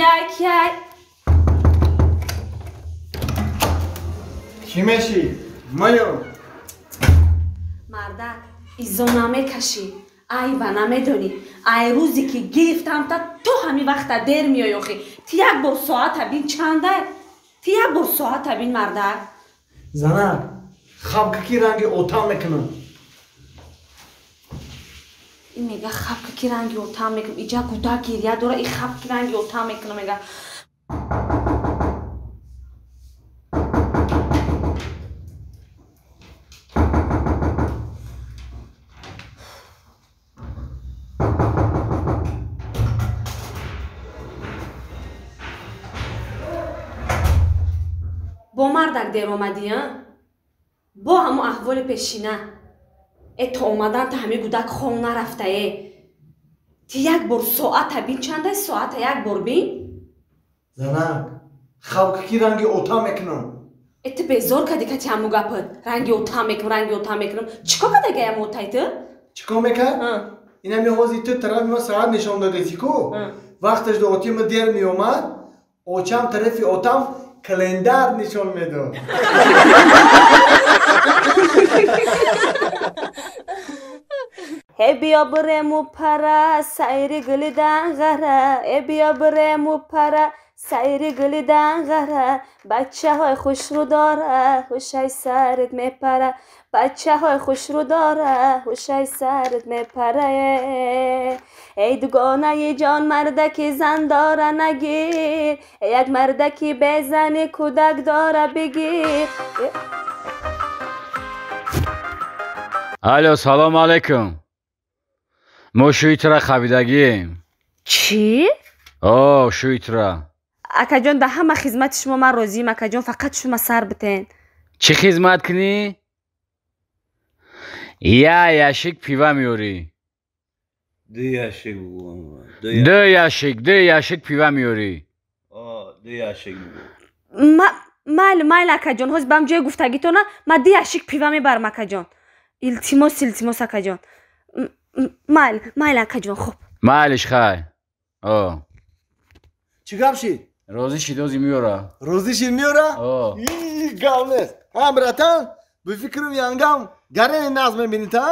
Кияй, кияй? Чӣ мешӣ? Майо. Мардак, изо намекашӣ. Айва намедонӣ. Ай рӯзе ки гирифтам та то ҳамин вақта дер меоӣ охи. Ти як бор соата бин чанда? Ти як бор соата бин мардак. Занак, хабка ки ранги отам мекунам. Ин мега хабка ки ранги отам мекунам. Иҷа гудак гиря дора, и хаб ки ранги отам мекунам мега. Бо мардак дер омадӣ, а? Бо ҳамо аҳволи пешина. Э то омадан та ҳами гудак хов нарафта э. Ти як бор соата бин чанда соата як бор бин? Занак, хавка ки ранги отам мекунам. Э ту безор кади кати ҳаму гапат. Ранги отам мекунам, ранги отам мекунам. Чӣ кор кадаги ҳаму отай ту? Чӣ кор мекард? Инами ҳози ту тарафи ма соат нишон додеси ку? Вақташ до оти ма дер меомад, очам тарафи отам календар нишон медод. Э биё бирему пара сайри гули данғара, э биё бирему пара сайри гули данғара, бачаҳои хушрӯ дора, ҳушай сарит мепара, бачаҳои хушрӯ дора, ҳушай сарит мепара. Эй дугонаи ҷон, мардаки зан дора нагир, як мардаки безани кӯдак дора бигир. Алло, салом алейкум. Мо шӯитра хабидагием. Чӣ? О, шӯитра. Акаҷон, дар ҳама хизмати шумо ман розием, акаҷон, фақат шумо сар битен. Чӣ хизмат кунӣ? Я ящик пива меёрӣ. Ду ящик бугум. Ду ящик, ду ящик пива меёрӣ. О, ду ящик бугум. Майли, майли, акаҷон, ҳозир бам ҷои гуфтагитона ман ду ящик пива мебарам, акаҷон. Илтимос, илтимос, акаҷон. Майли, майли, акаҷон, хуб. Майлиш, хай. О. Чӣ гап шид? Розӣ шид, ози меёра. Розӣ шид меёра? О. Гап нест. Ҳа, братан, бо фикрум янгам гарени нағз мебинед, а?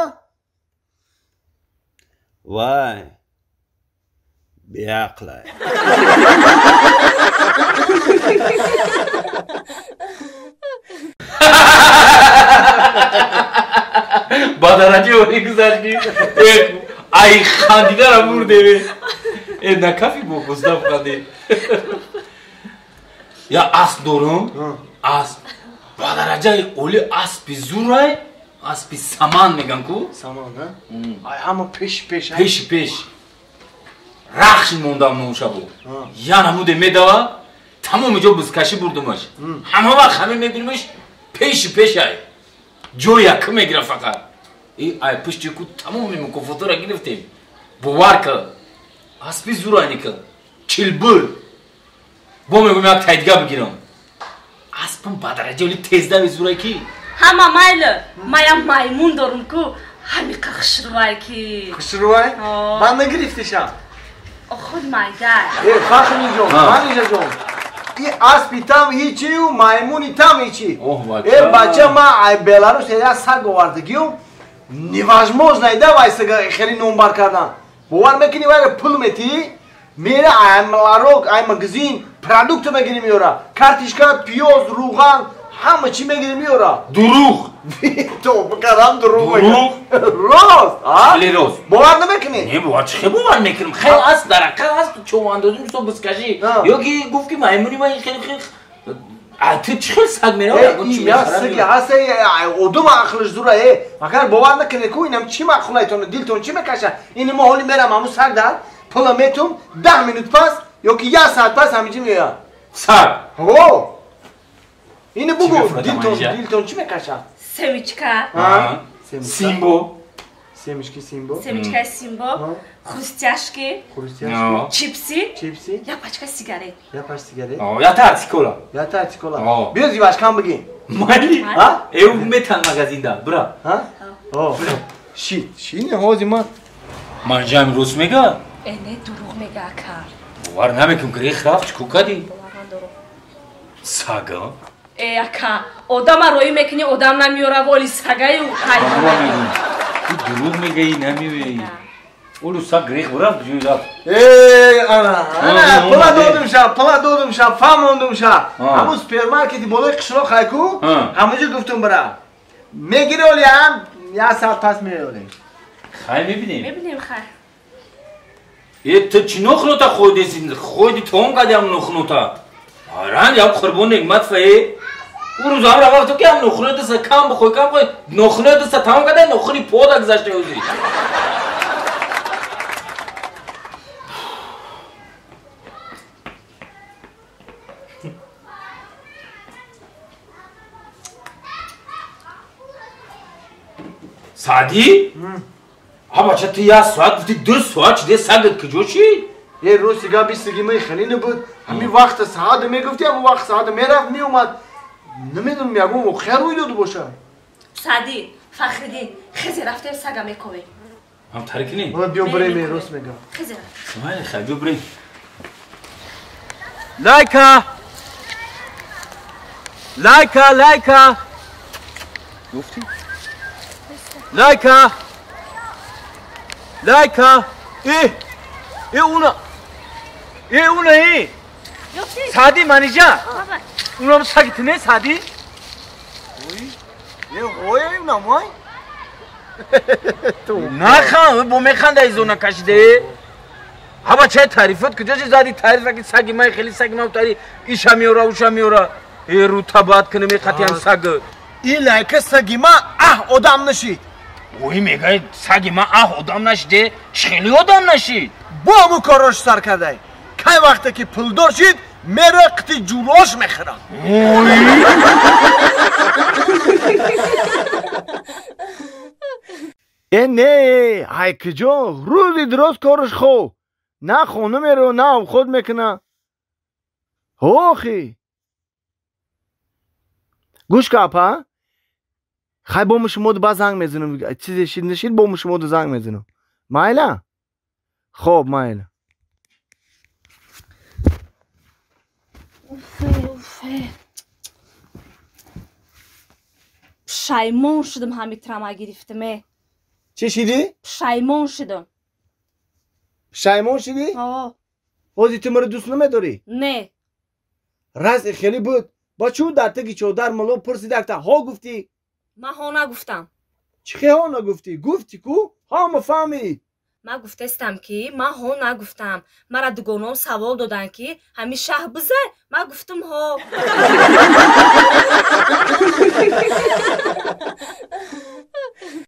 Вай, беақлай. Ба дараҷаи олӣ гузашт ки ай хандидара бурдем. Э на кафи бо гуздам хандид. Я асп дорум, асп ба дараҷаи олӣ аспи зурай, аспи саман меган ку? Саман, а? Ай ҳама пеши пеш. Пеши пеш. Рахш мондам ношабу. Я намуде медава, тамоми ҷо бузкашӣ бурдумаш. Ҳама вақт ҳаме мебинимаш пеши пешай. Ҷой якм мегира фақат. И ай пушти ку тамоми мукофотора гирифтем. Бовар кар. Аспи зурайника. Чилбир. Бо мегӯм як тайдига бигирам. Аспам ба дараҷаи оли тездави зурай ки. Ҳама майли, маям маймун дорум ку, ҳамиқа хушрӯвай ки. Хушрӯвай? Ман нагирифтишам. Охуд майда. Э, Фахриҷон, Фахриҷон. И аспи там ҳичию маймуни там ҳичи. Э, бача, ма ай Беларус як саг овардагиюм. Невозможно ида вай сага хеле номбар кардан. Бовар мекунӣ, вайра пул метиҳӣ, мера ай ларок, ай магазин продукт мегирӣ меёра. Картишка, пиёз, руған, ҳама чӣ мегирӣ меёра. Дурӯғ. То бикарам дурӯғ. Дурӯғ. Рост, а? Хеле рост. Бовар намекунӣ? Не, бовар чӣ хел бовар мекунам? Хел аст, дар ҳақиқат аст, човандозӣ мисол бузкашӣ. Ё ки гуфт ки маймуни ман хеле хеле А ту чӣ хел саг меравад? Я саги ҳаста, одум ақлиш зура, э. Агар бовар накунед ку, инам чӣ маъқулайтон, дилтон чӣ мекаша? Ин мо ҳоли мерам ҳамун саг дар, пула метум, 10 минут пас ё ки як соат пас ҳаминҷи меояд. Саг? Ҳо. Ини бугу, дилтон чӣ мекаша? Семечка. Симбо. Семечки Симбо. Семечкаи Симбо, хрустяшки, хрустяшки, чипси, чипси, як пачка сигарет. Як пачка сигарет. Я тарси кола. Я тарси кола. Биё зивашкам бигин. Майли. А? Эу метан магазинда, бра. А? О. Ши, ши не ҳози ман. Манҷам рус мега? Э не, дурӯғ мега ака. Бовар намекунам ки рех рафт, чӣ кор кардӣ? Бовар надорам. Сага? Э, ака, одама роӣ мекунӣ, одам намеёра, воли сагаю ҳайвон. Ту дурӯғ мегӯӣ, намеёӣ. Олу саг рех рафт, ҷӯй рафт. Э, ана, ана, пула додум ша, пула додум ша, фаҳмондум ша. Ҳамун супермаркети болои қишлоқ хайку, ҳамунҷо гуфтум бира. Мегири оли ҳам, як соат пас меёлем. Хай мебинем. Мебинем, хай. Э, ту чӣ нохнута хӯрдеси? Хӯрди том кардиам нохнута. Ҳайран, ям қурбон неъмат фае. Ӯ рӯз ҳам рафту ки ям нохнута кам бихӯй, кам бихӯй, нохнута тамом карда, нохуни пода гузашта ӯзи. Саъдӣ? А бача ту як соат гуфти, 2 соат шиде, сагат куҷо шид? Е, рости гап бистиги ман хеле набуд. Ҳамин вақта саада мегуфти, ҳамин вақт саада мерафт, меомад. Намедонам, ягон воқеа рӯй дода бошад. Саъдӣ, Фахриддин, хезе рафтем сага мековем. Ҳам тари кунем? Биё бирем, рост мегам. Хезе рафтем. Майли, хай, биё бирем. Лайка! Лайка, лайка! Гуфтӣ? Лайка! Лайка! Э! Э, уна! Э, уна, э! Саъдӣ, Манижа! Унам саги ту не, Саъдӣ? Э, ҳоя, унам, ҳой? Нахан, бо механда изона кашиде. Ҳа бачаи таърифот куҷо чи зади таърифа ки саги май хеле саги май тари иша меёра, уша меёра. Э, рӯ табаат кунем, қати ҳам саг. Ин лайка саги ма аҳ одам нашид. Ой, мегӯяд саги ма аҳ одам нашиде, чӣ хеле одам нашид? Бо ҳамун коррош сар кардай. Кай вақте ки пулдор шид, мера қити ҷурош мехӯрад. Э, не, ҳайкиҷон, рӯзи дуроз кораш хоб. На хона меро, на обход мекуна. Охи. Гӯш ка, апа. Хай бо мушумоду ба занг мезанам. Чизе шид нашид, бо мушумоду занг мезанам. Майла? Хоб, майла. Уфе, уфе. Пушаймон шудам ҳами трама гирифтаме. Чӣ шидӣ? Пушаймон шудам. Пушаймон шидӣ? О. Ҳозир ту маро дӯст намедорӣ? Не. Разъи хеле буд. Ба чӯ дар таги чодар мало пурсидакта ҳо гуфтӣ? Ман ҳо нагуфтам. Чӣ хе ҳо нагуфтӣ? Гуфтӣ ку? Ҳама фаҳмид. Ман гуфтестам ки ман ҳо нагуфтам. Мара дугоном савол доданд ки ҳамин шаҳр бизай? Ман гуфтам ҳо.